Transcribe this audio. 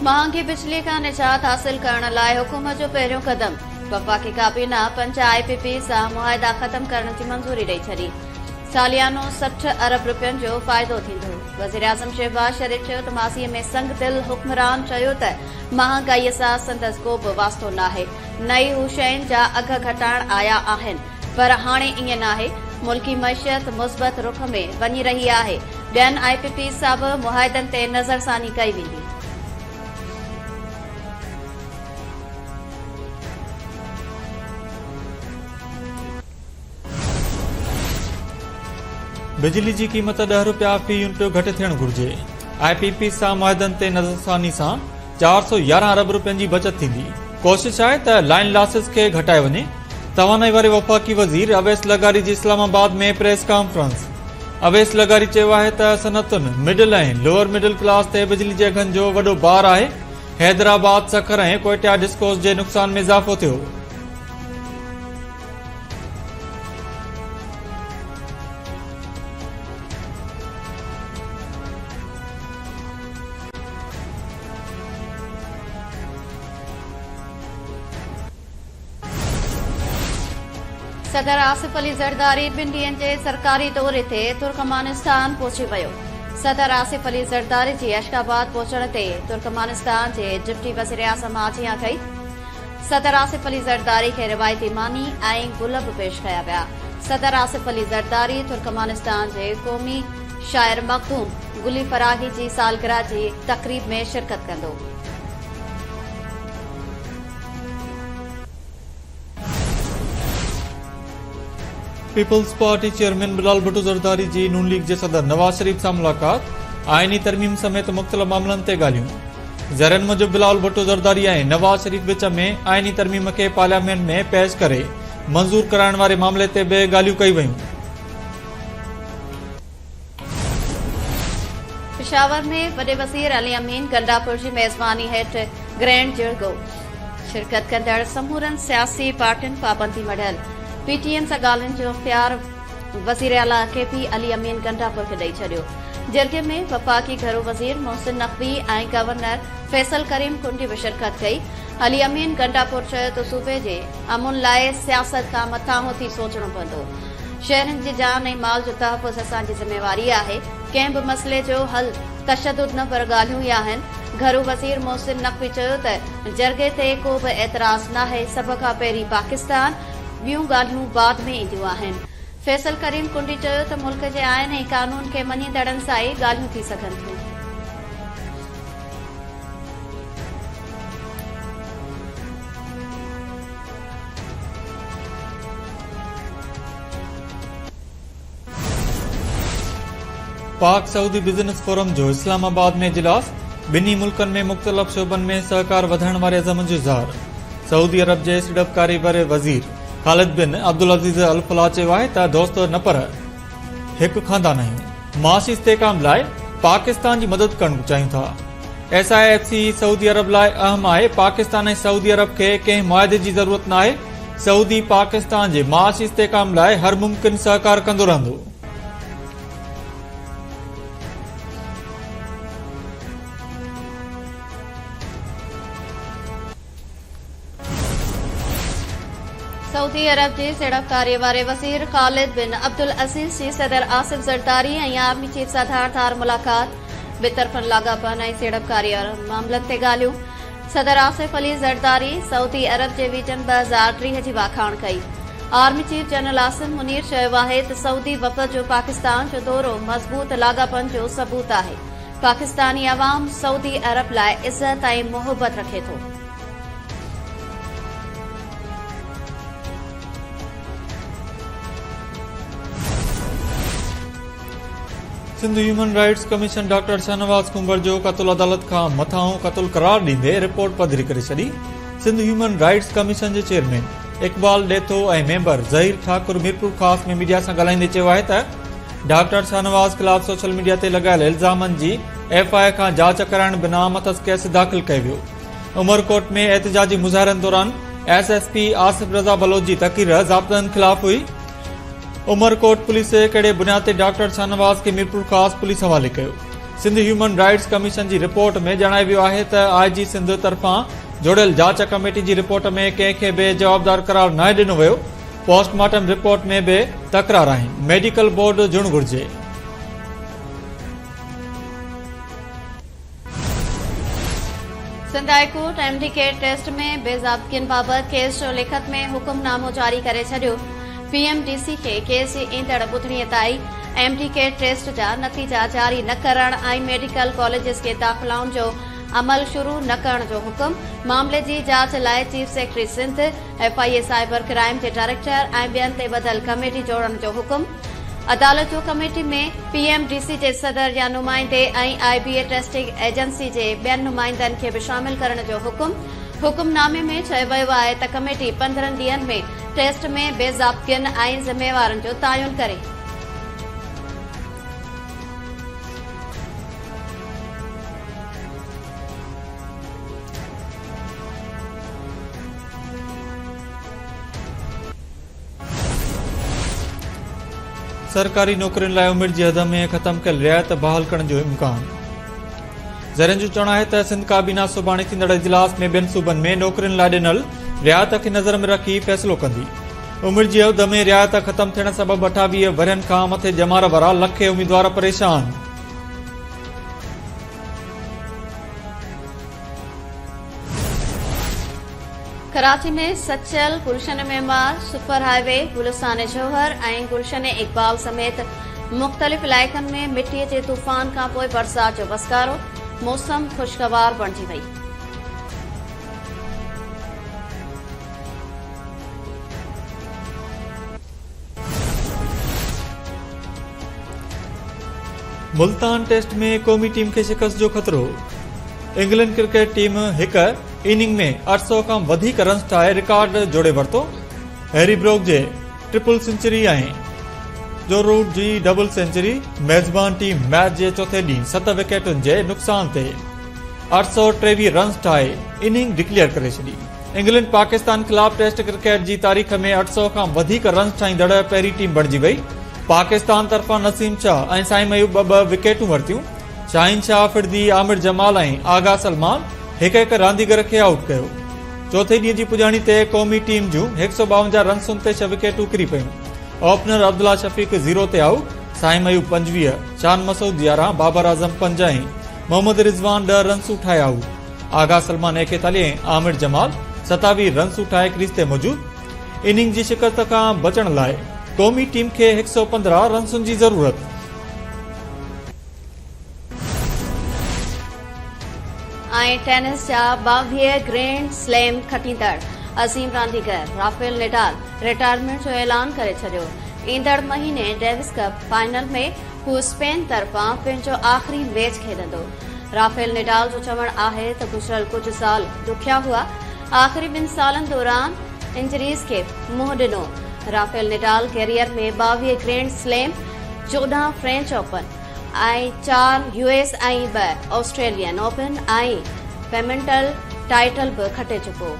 مهانگي بجلي کان نجات حاصل ڪرڻ لاء حڪومت جو پهريون قدم، وفاقي ڪابينا 5 آء پي پيز سان معاهدا ختم ڪرڻ جي منظوري ڏئي ڇڏي، ساليانو 60 ارب رپين جو فائدو ٿيندو. وزيراعظم شهباز شريف چيو ته ماضي ۾ سنگدل حڪمران چيو ته مهانگائي سان سندس ڪو به واسطو ناهي، نه ئي هو شين جا اگهه گهٽائڻ آيا آهن، پر هاڻي ائين ناهي، ملڪي معيشت مثبت رخ ۾ وڃي رهي آهي، ٻين آء پي پيز سان به معاهدن تي نظرثاني ڪئي ويندي. بجلي جي قيمت 10 رپيا في يونٽ گهٽ ٿيڻ گهرجي، آء پي پيز سان معاهدن تي نظرثاني سان 411 ارب رپين جي بچت ٿيندي، ڪوشش آهي ته لائن لاسز کي گهٽايو وڃي، توانائي واري وفاقي وزير اويس لغاري جي اسلام آباد ۾ پريس ڪانفرنس. اويس لغاري چيو آهي ته صنعتن، مڊل ۽ لوئر مڊل ڪلاس تي بجلي جي اگهن جو وڏو بار آهي، حيدرآباد، سکر ۽ ڪوئٽيا ڊسڪوز جي نقصان ۾ اضافو ٿيو. صدر آصف علي زرداري ٻن ڏينهن جي سرڪاري دوري تي ترڪمانستان پهچي ويو. صدر آصف علي زرداري جي اشڪ آباد پهچڻ تي ترڪمانستان جي ڊپٽي وزيراعظم آجيان ڪئي. صدر آصف علي زرداري کي روايتي ماني ۽ گل به پيش ڪيا ويا. صدر آصف علي زرداري ترڪمانستان جي قومي شاعر مخدوم گلي فراهي جي سالگرهه جي تقريب ۾ شرڪت ڪندو. Peoples party chairman Bilawal Bhutto Zardari جي نون ليگ جي صدر نواز شريف سان ملاقات، آئيني ترميم سميت مختلف معاملن تي ڳالهيون. ذريعن موجب بلاول ڀٽو زرداري ۽ نواز شريف وچ ۾ آئيني ترميم کي پارليامينٽ ۾ پيش ڪري منظور ڪرائڻ واري معاملي تي به ڳالهيون ڪيون ويون. پشاور ۾ وڏي وزير علي امين گنڊاپور جي ميزباني هيٺ گرينڊ جرڳو، شرڪت ڪندڙ سمورن سياسي پارٽين پابندي مڙهيل، پي ٽي ايم سان ڳالهين جو اختيار وزيراعليٰ ڪي پي علي امين گنڊاپور کي ڏئي ڇڏيو. جرڳي ۾ وفاقي گهرو وزير محسن نقوي ۽ گورنر فيصل ڪريم ڪنڊي به شرڪت ڪئي. علي امين گنڊاپور چيو ته صوبي جي امن لاء سياست کان مٿانهون ٿي سوچڻو پوندو. شهرين جي جان ۽ مال جو تحفظ اسان جي ذميواري آهي، ڪنهن به مسئلي جو حل تشدد نه پر ڳالهيون ئي آهن. گهرو وزير محسن نقوي چيو ته جرڳي تي ڪو به اعتراض ناهي، سڀ کان پهرين پاڪستان، ٻيون ڳالهيون بعد ۾ اينديون آهن. فيصل ڪريم ڪنڊي چيو ته ملڪ جي آئين ۽ قانون کي مڃيندڙن سان ئي ڳالهيون ٿي سگهن ٿيون. پاڪ سعودي بزنس فورم جو اسلام آباد ۾ اجلاس، ٻنهي ملڪن ۾ مختلف شعبن ۾ سهڪار وڌائڻ واري عزم جو اظهار. سعودي عرب جي سيڙپڪاري واري وزير خالد بن عبدالعزيز الفلاح چيو آهي ته دوست نه پر هڪ خاندان آهيون، معاشي استحڪام لاء پاڪستان جي مدد ڪرڻ چاهيون ٿا. S I F C Saudi عرب لاء اهم آهي، پاڪستان ۽ سعودي عرب کي ڪنهن معاهدي جي ضرورت ناهي، سعودي پاڪستان جي معاشي استحڪام لاء هر ممڪن سهڪار ڪندو رهندو. سعودي عرب جي سيڙپڪاري واري وزير خالد بن عبدالعزيز جي صدر آصف زرداري ۽ آرمي چيف سان ڌار ڌار ملاقات، ٻطرفن لاڳاپن ۽ سيڙپڪاري وارن معاملن تي ڳالهيون. صدر آصف علي زرداري سعودي عرب جي ويزن 2030 جي واکاڻ ڪئي. Army chief general Asim Munir چيو آهي ته سعودي وفد جو پاڪستان جو دورو مضبوط لاڳاپن جو ثبوت آهي، پاڪستاني عوام سعودي عرب لاء عزت ۽ محبت رکي ٿو. Sindh human rights commission doctor Shahnawaz Kumbhar جو قتل عدالت کان مٿانهون قتل قرار ڏيندي رپورٽ پڌري ڪري ڇڏي. سنڌ هيومن رائٽس ڪميشن جي chairman Iqbal Detho ۽ member Zahir Thakar Mirpurkhas ۾ media سان ڳالهائيندي چيو آهي ته ڊاڪٽر شاهنواز خلاف سوشل ميڊيا تي لڳايل الزامن جي ايف I اي کان جاچ ڪرائڻ بنا مٿس ڪيس داخل ڪيو ويو. عمرڪوٽ ۾ احتجاجي مظاهرن دوران S S P Asif Raza Baloch جي تقرير ضابطن خلاف هئي. عمرڪوٽ پوليس ڪهڙي بنياد تي ڊاڪٽر شاهنواز کي ميرپورخاص پوليس حوالي ڪيو. سنڌ هيومن رائٽس ڪميشن جي رپورٽ ۾ ڄاڻايو ويو آهي ته آء جي سنڌ طرفان جوڙيل جاچ ڪميٽي جي رپورٽ ۾ ڪنهن کي به جوابدار قرار ناهي ڏنو ويو، پوسٽ مارٽم رپورٽ ۾ به تڪرار آهن، ميڊيڪل بورڊ جڙڻ گهرجي. Sindh high court M D CAT test ۾ بي ضابطگين بابت ڪيس جو لکت ۾ حڪم نامو جاري ڪري ڇڏيو، پي ايم ڊي سي کي ڪيس جي ايندڙ ٻڌڻي تائين ايم ڊي ڪيٽ ٽيسٽ جا نتيجا جاري نه ڪرڻ ۽ ميڊيڪل ڪاليجز کي داخلائن جو عمل شروع نه ڪرڻ جو حڪم، معاملي جي جاچ لاء chief secretary Sindh, F I A cyber crime جي ڊائريڪٽر ۽ ٻين تي ٻڌل ڪميٽي جوڙڻ جو حڪم، عدالت جو committee ۾ P M D C جي صدر يا نمائندي ۽ آء بي اي ٽيسٽنگ ايجنسي جي ٻين نمائندن کي به شامل ڪرڻ جو حڪم، حڪم نامي ۾ چيو ويو آهي ته ڪميٽي 15 ڏينهن ۾ ٽيسٽ ۾ بي ضابطگين ۽ ذميوارن جو تعين ڪري. سرڪاري نوڪرين لاء عمر جي حد ۾ ختم ڪيل رعايت بحال ڪرڻ جو امڪان. ذريعن جو چوڻ آهي ته سنڌ ڪابينا سڀاڻي ٿيندڙ اجلاس ۾ ٻين صوبن ۾ نوڪرين لاء ڏنل رعايت کي نظر ۾ رکي فيصلو ڪندي. عمر جي حد ۾ رعايت ختم ٿيڻ سبب 28 ورهين کان مٿي ڄمار وارا لکين اميدوار پريشان. Karachi ۾ Sachal, Gulshan Maymar, super highway, Gulistan Jauhar ۽ Gulshan Iqbal سميت مختلف علائقن ۾ مٽي جي طوفان کانپوء برسات جو وسڪارو، موسم خوشگوار بڻجي وئي. ملتان ٽيسٽ ۾ قومي ٽيم کي شڪست جو خطرو، انگلينڊ ڪرڪيٽ ٽيم هڪ اننگ ۾ 800 کان وڌيڪ رنس ٺاهي رڪارڊ جوڙي ورتو، هيري بروڪ جي ٽرپل سينچري ۽ جو روٽ جي ڊبل سينچري، ميزبان ٽيم ميچ جي چوٿين ڏينهن ست وڪيٽن جي نقصان تي 823 رنس ٺاهي اننگ ڊڪليئر ڪري ڇڏي. انگلينڊ پاڪستان خلاف ٽيسٽ ڪرڪيٽ جي تاريخ ۾ 800 کان وڌيڪ رنس ٺاهيندڙ پهرين ٽيم بڻجي وئي. پاڪستان طرفان نسيم شاهه ۽ صائم ايوب ٻه ٻه وڪيٽون ورتيون. شاهين شاهه آفريدي، عامر جمال ۽ آغا سلمان هڪ هڪ رانديگر کي آئوٽ ڪيو. چوٿين ڏينهن جي پڄاڻي تي قومي ٽيم جون 152 رنسن تي ڇهه وڪيٽون ڪري پيون. اوپنر عبدالله شفيق زيرو تي آئوٽ، صائم ايوب 25، شان مسعود 11، بابر اعظم 5 ۽ محمد رضوان 10 رنسون ٺاهي آئوٽ. آغا سلمان 41 ۽ عامر جمال 27 رنسون ٺاهي ڪريز تي موجود. اننگ جي شڪست کان بچڻ لاء قومي ٽيم کي 115 رنسن جي ضرورت. ۽ ٽينس جا 22 گرينڊ سليم کٽيندڙ عظيم رانديگر رافيل نڊال رٽائرمينٽ جو اعلان ڪري ڇڏيو. ايندڙ مهيني ڊيوس ڪپ فائنل ۾ هو اسپين طرفان پنهنجو آخري ميچ کيڏندو. رافيل نڊال جو چوڻ آهي ته گذريل ڪجهه سال ڏکيا هئا، آخري ٻن سالن دوران انجريز کي منهن ڏنو. Rafael Nadal career ۾ 22 grand slam, 14 French open ۽ چار يو ايس ۽ ٻه آسٽريلين اوپن ۽ ويمنٽل ٽائيٽل به کٽي چڪو.